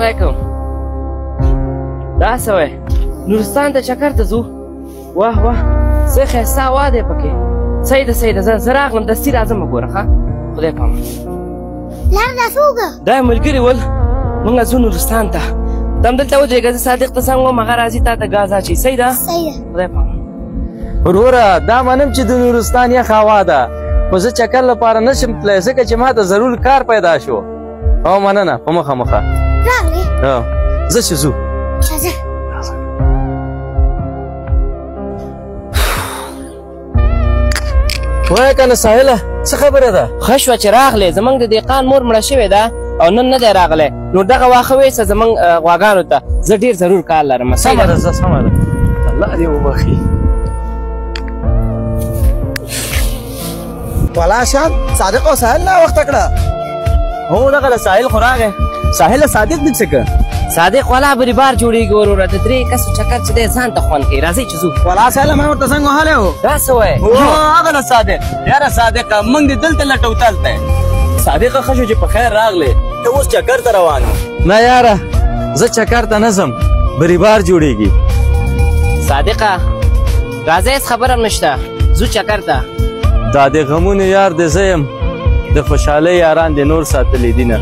علیکم. دا څه وایې؟ نورستان ته چکر ته ځو؟ واه واه، څه ښایسته هوا دی پکې. صحیح ده صحیح ده، زه راغلم، دستي راځم. وګوره ښه، خدای پامان. پلار دا څوک؟ دا ملګري ول، موږ ځو نورستان ته. ته همدلته ودرېږه، زه صادق ته زنګ وهم، هغه راځي تا ته ګاز اچوي. صحیح ده؟ صحیح ده. خدای پامان. وروره دا منم چې د نورستان یخ هوا ده، خو زه چکر لپاره نه شم تللی، ځکه چې ما ته ضرور کار پیدا شو. او مننه، په مخه مخه. راغلې؟ زه چې ځو. راځه. وایه که نه ساحله، څه خبره ده؟ ښه شوه چې راغلې. زموږ د دهقان مور مړه شوې ده او نن نه دی راغلی، نو دغه واښه ویسه زموږ غواګانو ته. زه ډېر ضرور کار لرم. سمه ده، سمه ده، الله دې وبخښي. ولا شان صادق او ساحل نا وخته کړه. هو دغه ساحل خو راغی. ساحل صادق دې څه که؟ صادق والا بری بار جوړېږي وروره، د درې کسو چکر چې دی ځان ته خوند کوي. راځئ چې ځو. ولا ساحل ما ورته څنګه وهلی و؟ دا څه وایې؟ هو هغه له صادق. یاره صادقه موږ دې دلته لټو تلته. صادقه ښه شو چې په خیر راغلې، ته اوس چکر ته روان یې؟ نه یاره زه چکر ته نه ځم، بری بار جوړېږي. صادقه راځه، هېڅ خبره هم نشته، ځو چکر ته. دا د غمونو یار دې زه یم، د خوشحالۍ یاران دې نور ساتلي دي نه.